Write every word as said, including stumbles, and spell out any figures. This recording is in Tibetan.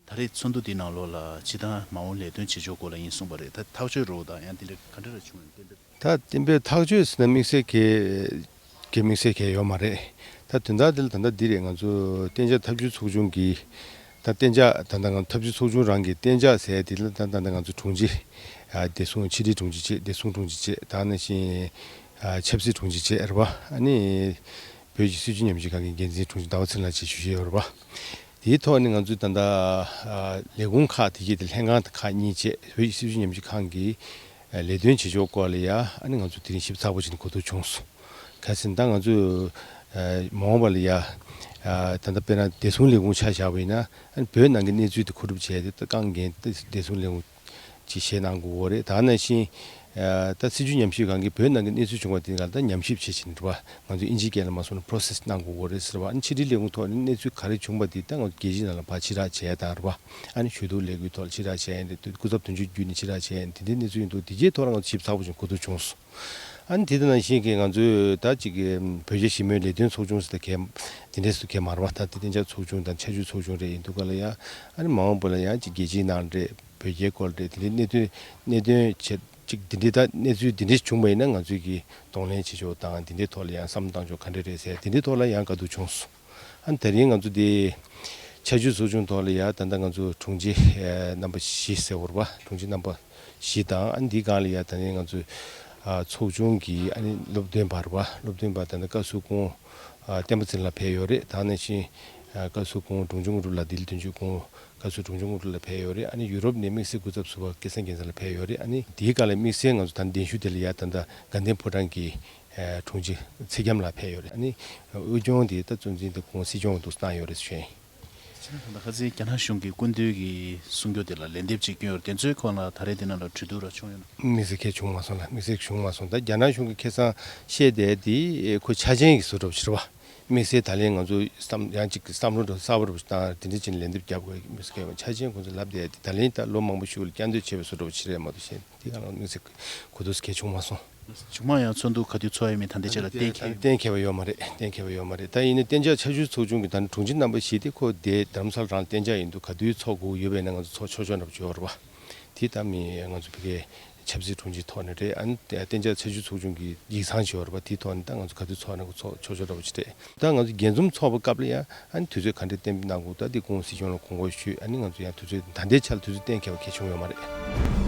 ད་རེས་ཚོགས་འདུ་འདི་ནང་ལོགས་ལ་སྤྱིར་བཏང་མ་འོངས་ལས་དོན་བྱེད་ཕྱོགས་སྐོར་ལ་ཡིན་གསུངས་པ་རེད། ད་ཐག་གཅོད་རོགས་དང་ཡང་དེ་འདྲ་ག་འདྲ་རེ་བྱུང་ཡོད་གཏན་འབེབས། ད་གཏན་འབེབས་ཐག་གཅོད་ཟེར་ན་དམིགས་བསལ་གྱི་གི་དམིགས་བསལ་གྱི་ཡོད་མ་རེད། ད་དོན་དག་དེ་ལ་ད་ལྟ་འདི་རེད། ང་ཚོ་གཏན་འཇགས་ཐབས་ཇུས་ཚོགས་ཆུང་གི་ད་གཏན་འཇགས་ད་ལྟ་ང་ཐབས་ཇུས་ཚོགས་ཆུང་རང་གི་གཏན་འཇགས་ཟེར་དེ་ལ་ད་ད་ལྟ་ང་ཚོ་དྲུང་ཆེ་ཨ་བདེ་སྲུང་ཕྱི་དྲིལ་དྲུང་ཆེ་བྱས། བདེ་སྲུང་དྲུང་ཆེ་བྱས། ད་ནང་བཞིན་ཨ་ཆབ་སྲིད་དྲུང་ཆེ་བྱས་རེད་པ། ཨ་ནི་བོད་ཀྱི་སྲིད་བྱུས་ཉམས་ཞིབ་ཁང་གི་འགན་འཛིན་དྲུང་ཆེ་ཟླ་བ་ཚེ་རིང་ལགས་བཅས་ཞུ་བཞིན་ཡོད་རེད་པ། དེའི་ཐོག་ནས་ང་ཚོས་ད་ལྟ་ཨ་ལས་ཁུངས་ཁག་དེ་གྱད་དེ་ལྷན་ཁང་ཁག་གཉིས་བཅས་བོད་ཀྱི་སྲིད་བྱུས་ཉམས་ཞིབ་ཁང་གི་ཨ་ལས་དོན་བྱེད་ཕྱོགས་སྐོར་ལ་ཡ་ཨ་ནི་ང་ཚོ་དེ་རིང་ཞིབ་ཚགས་པོ་བྱས་ནས་གོ་བསྡུར་བྱུང་སོང་། གལ་སྲིད་ད་ང་ཚོས་ཨ་མ་འོངས་པ་ལ་ཡ་ཨ་ད་ལྟ་དཔེར་ན་བདེ་སྲུང་ལས་ཁུངས་ཆ་བཞག་པ་ཡིན་ན་ཨ་ནི་བོད་ནང་གི་གནས་ཚུལ་དེ་མཁོ་སྒྲུབ་བྱས་ཏེ་ད་རྐང་འགན་དེ་བདེ་སྲུང་ལས་ཁུངས་ཅིག་བཞེས་གནང་དགོས་ཀྱི་ཡོད་རེད། ད་ནང་བཞིན་ཨ་ད་སྲིད་བྱུས་ཉམས་ཞིབ་ཁང་གིས་བོད་ནང་གི་གནས་ཚུལ་བྱུང་བ་དེ་ག་ད་ཉམས་ཞིབ་བྱེད་བཞིན་རེད་པ། ང་ཚོས་ཨིན་ཇིའི་སྐད་ལ་མ་སོང་ན་པོ་རོ་སེ་སི་གནང་དགོས་ཀྱི་ཡོད་རེད་ཟེར་བ། ཨ་ནི་ཕྱི་དྲིལ་ལས་ཁུངས་ཐོག་ནས་གནས་ཚུལ་ག་རེ་བྱུང་བ་དེ་ད་ང་ཚོ་རྒྱལ་སྤྱིའི་ནང་ལ་ཕར་ཕྱིར་བསྒྲགས་བྱས་དང་རེད་པ། ཨ་ནི་ཇུས་གཏོགས་ལས་འགུལ་ཐོག་ལ་ཕྱིར་བསྒྲགས་བྱས་ཡིན་རེད། སྐུ་ཚབ་དོན་གཅོད་བརྒྱུད་ནས་ཕྱིར་བསྒྲགས་བྱས་ཡིན། དེ་འདྲའི་གནས་ཚུལ་ཡིན་འདུག་དེ་གྱད་ཐོག་ལ་ང་ཚོ་ཞིབ་ཚགས་པོ་བྱས་ནས་གོ་བསྡུར་བྱུང་སོང་། ཨ་ནི་དེ་དང་ནང་བཞིན་གྱི་ང་ཚོས་ད་ཅིག་གི་བོད་རྒྱ་ཞི་མོལ་ལས་དོན་ཚོགས་ཆུང་ཟེར་ད་གས་དེ་འདྲས་སུ་གས་མ་རེད་པ། ད་དེ་གཏན་འཇགས་ཚོགས་ཆུང་དང་ཆ་འཇོག་ཚོགས་ཆུང་རེད། ཡིན་དུས་ག་ལ་ཡ་ཨ་ནི་མ་འོངས་པ་ལ་ཡང་ཅིག་རྒྱལ་སྤྱིའི་ནང་རེད། བོད་རྒྱའི་སྐོར་རེད། དེ་འདྲའི་གནད་དོན་གནད་དོན་བྱེད་ཅིག་དེ་འདྲའི་ད་གནས་ཚུལ་དེ་འདྲས་བྱུང་བ་ཡིན་ན་ང་ཚོས་ཀྱི་གདོང་ལེན་བྱེད་ཕྱོགས་དང་དེ་འདྲའི་ཐོག་ལ་ཡང་བསམ་བློ་བཏང་ཕྱོགས་ག་འདྲ་རེད་ཟེར་དེ་འདྲའི་ཐོག་ལ་ཡང་བཀའ་བསྡུར་བྱུང་སོང་། ཨ་ནི་དེ་རིང་ང་ཚོ་དེ་ཆ་འཇོག་ཚོགས་ཆུང་ཐོག་ལ་ཡ་ད་ལྟ་ང་ཚོ་དྲུང་ཆེ་ཨ་རྣམ་པ་བཞི་ཟེར་བ་རེད་པ། དྲུང་ཆེ་རྣམ་པ་བཞི་དང་ཨ་ནི་འདིའི་སྒང་ལ་ཡ་ད་ནི་ང་ཚོ་ཨ་ཚོགས་ཆུང་གི་ཨ་ནི་སློབ་སྟོན་པ་རེད་པ། སློབ་སྟོན་པ་ད་ནི་བཀའ་ཟུར་སྐུ་ངོ་ཨ་བསྟན་པ་ཚེ་རིང་ལགས་ཕེབས་ཡོད་རེད། ད་ནང་བཞིན་ཨ་བཀའ་ཟུར་སྐུ་ངོ་འབྲོང་ཆུང་དངོས་གྲུབ་ལགས། ལྡི་ལི་དོན་གཅོད་སྐུ་ངོ་བཀའ་ཟུར་འབྲོང་ཆུང་དངོས་གྲུབ་ལགས་ཕེབས་ཡོད་རེད། ཨ་ནི་ཡུ་རོབ་ནས་དམིགས་བསལ་སྐུ་ཚབ་ཟུར་པ་སྐལ་བཟང་རྒྱལ་མཚན་ལགས་ཕེབས་ཡོད་རེད། ཨ་ནི་འདིའི་སྒང་ལ་དམིགས་བསལ་ང་ཚོ་ད་གདན་ཞུ་དེ་ལ་ཡ་ད་ལྟ་དགའ་ལྡན་ཕོ་བྲང་གི་ཨ་དྲུང་ཆེ་ཚེ་སྐྱམ་ལགས་ཕེབས་ཡོད་རེད། ཨ་ནི་དབུས་སྐྱོང་དེ་ད་གཙོ་འཛིན་དེ་ཁོང་སྲིད་སྐྱོང་འོག་ཏུ་བཏང་ཡོད་རེད་ཞུ་ཡིན། ད་ཁ་སང་རྒྱ་ནག་གཞུང་གི་སྐུ་མདུན་གྱི་གསུང་སྐྱོར་དེ་ལ་ལན་འདེབས་ཅིག་བསྐྱོན་ཡོད་རེད། དེ་ཚོའི་སྐོར་ལ་ད་རེས་དེ་ནང་ལ་གྲོས་བསྡུར་ར་བྱུང་ཡོད་ན། དམིགས་བསལ་གང་ཡང་བྱུང་མ་སོང་ལ། དམིགས་བསལ་བྱུང་མ་སོང་། ད་རྒྱ་ནག་གཞུང་གིས་ཁ་སང་བཤད་བསྡད་དེ་ཁོ་འཆར་ཅན་གྱི་བཟོ་འདྲ་པོ་ཞིག་རེད་པ། དམིགས་བསལ་ད་ལན་ང་ཚོ་བསམ་ཡང་གཅིག་བསམ་བློ་འདྲ་གསར་པ་འདྲ་པོ་ཞིག་བཏང་དེ་འདྲ་བྱས་ནས་ལན་འདེབས་རྒྱབ་དགོས་ཀྱི་མི་སྲིད་མཁན་འཆར་ཅན་ཁོང་ཚོས་ལབ་བསྡད་དེ་ད་ལན་ད་ལོ་མང་པོ་ཞིག་ལ་བསྐྱར་ཟློས་བྱས་པའི་བཟོ་འདྲ་པོ་ཞིག་རེད་མ་གཏོགས་གཞན་དེ་ག་ལ་དམིགས་བསལ་གོ་ཐོས་གང་ཡང་བྱུང་མ་སོང་། བྱུང་མ་ཡང་ཚོགས་འདུ་ག་དུས་ཚོགས་ཡས་མིན་ད་ལྟའི་ཆ་ལ་གཏན་འཁེལ་གཏན་འཁེལ་བ་ཡོད་མ་རེད། གཏན་འཁེལ་བ་ཡོད་མ་རེད། ད་ཡིན་ན་གཏན་འཇགས་ཆ་འཇོག་ཚོགས་ཆུང་གི་ད་ནི་དྲུང་ཆེ་རྣམ་པ་བཞི་དེ་ཁོ་དེ་རྡ་རམ་ས་ལ་རང་གཏན་འཇགས་ཡིན་འདུག་ག་དུས་ཚོགས་དགོས་ཡོད་པས་ན་ང་ཚོ་ཚོགས་ཆོག་ཆོག་འདྲ་པོ་ཅིག་ཡོད་རེད་པ། དེ་ད་མི་ང་ཚོ་ཕ་གིའི་ཆབ་སྲིད་དྲུང་ཆེའི་ཐོག་ནས་རེད། ཨ་ནི་གཏན་འཇགས་ཆ་འཇོག་ཚོགས་ཆུང་གི་ཡིག་ཚང་ཅིག་ཡོད་རེད་པ། དེའི་ཐོག་ནས་ད་ང་ཚོ་ག་དུས་ཚོགས་ན་ཚོགས་ཆོག་ཆོག་འདྲ་པོ་ཅིག་རེད། ད་ང་ཚོ་རྒྱས་འཛོམས་ཚོགས་པའི་སྐབས་ལ་ཡང་ཨ་ནི་དུས་ཚོད་ག་འདྲས་གཏན་འབེབས་གནང་དགོས་ད་དེ་སྐུ་ངོ་སྲིད་སྐྱོང་ལ་དགོངས་སྐོར་ཞུས། ཨ་ནི་ང་ཚོ་ཡང་དུས་ཚོད་ད་ལྟའི་ཆར་དུས་ཚོད་གཏན་འཁེལ་བ་གང་ཡང་བྱུང་ཡོད་མ་རེད།